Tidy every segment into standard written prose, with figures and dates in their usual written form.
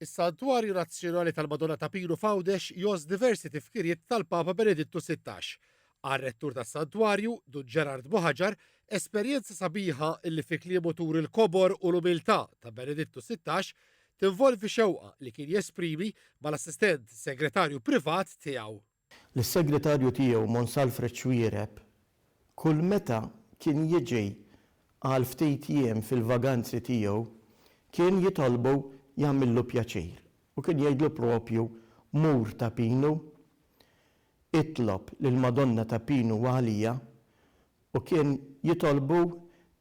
Is-Santwarju Nazzjonali tal-Madonna ta' Pinu f'Għawdex jgħożż diversi tifkiriet tal-Papa Benedittu 16. Għar-Rettur tas-Santwarju, Dun Gerard Buhaġar, esperjenza sabiħa illi fi kliemu turi l-kobor u l-umiltà ta' Benedittu 16 tinvolvi xewqa li kien jesprimi mal-assistent segretarju privat tiegħu. Lis-segretarju tiegħu Mons Alfred Xuereb, kull meta kien jiġi għal ftit jiem fil-vaganzi tiegħu, kien jitolbu jagħmillu pjaċir u kien jgħidlu propju mur Ta' Pinu, itlob lill-Madonna ta' Pinu għalija u kien jitolbu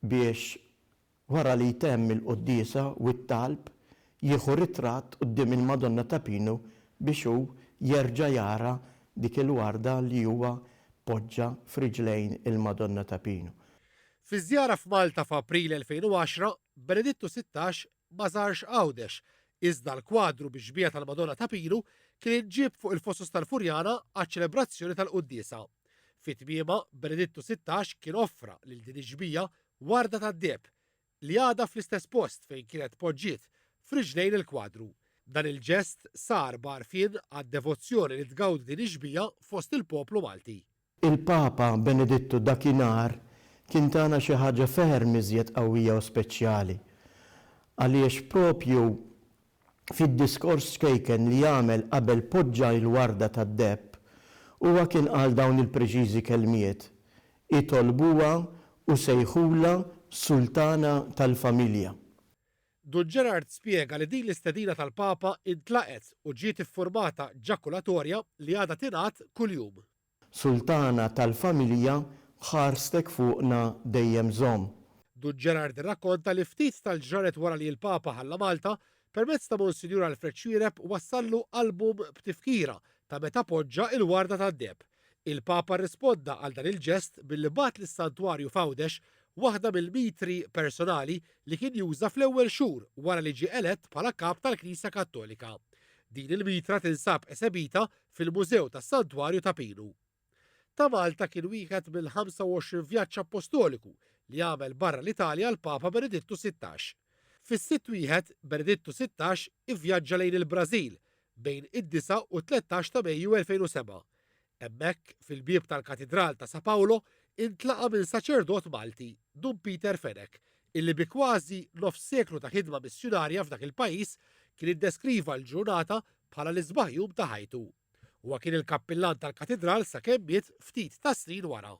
biex Wara li jtemm il-quddiesa u t-talb, jieħu ritratt quddiem il-Madonna ta' Pinu biex hu jerġa' jara dik il-warda li huwa poġġa f'riġlejn il-Madonna ta' Pinu. Fi żjara f'Malta f'April 2010, Benedittu 16 ma żarx Għawdex, iżda l-kwadru bix-xbieha tal-Madonna ta' Pinu kien inġieb fuq il-Fosos tal-Furjana għaċ-ċelebrazzjoni tal-quddiesa. Fi tmiemha, Benedittu 16 kien offra lil din ix-xbieha warda tad-deheb, li għadha fl-istess post fejn kienet tpoġġiet, f'riġlejn il-kwadru. Dan il-ġest sar b'għarfien għad-devozzjoni li tgawdi din ix-xbieha fost il-poplu Malti. Il-Papa Benedittu dakinhar kien tana xi ħaġa ferm iżjed qawwija u speċjali, għaliex propju fid-diskors ċkejken li għamel qabel poġġa l-warda tad-deheb, huwa kien qal dawn il-preċiżi kelmiet, Itolbuha u sejħulha Sultana tal-familja. Dun Gerard spjega li din l-istedina tal-Papa intlaqgħet u ġiet iffurmata ġakulatorja li għadha tingħad kuljum. Sultana tal-familja ħarstek fuqna dejjem żomm. Dun Gerard irrakkonta li ftit tal-ġranet wara li l-Papa ħalla Malta, permezz ta' Monsinjur Alfred Xuereb wassallu album b'tifkira ta' meta poġġa l-warda tad-deheb. Il-Papa rrisponda għal dan il-ġest billi bagħat lis-Santwarju f'Għawdex waħda mill-mitri personali li kien juża fl-ewwel xhur wara li ġie elett bħala Kap tal-Knisja Kattolika. Din il-mitra tinsab esebita fil-Mużew tas-Santwarju ta' Pinu. Ta' Malta kien wieħed mill-25 vjaġġ appostoliku li għamel barra l-Italja l-Papa Benedittu 16. Fis-sitt wieħed, Benedittu 16 ivvjaġġa lejn il-Brażil bejn id-9 u t-13 ta' Mejju 2007. Hemmhekk, fil-bieb tal-Katidral ta' Sa Paulo, intlaqa' minn saċerdot Malti, Dun Peter Fenech, illi bi kważi nofs seklu ta' ħidma missjunarja f'dak il-pajjiż kien iddeskriva l-ġurnata bħala l-isbaħ jum ta' ħajtu. Huwa kien il-kappillan tal-katidral sakemm miet ftit tas-snin wara.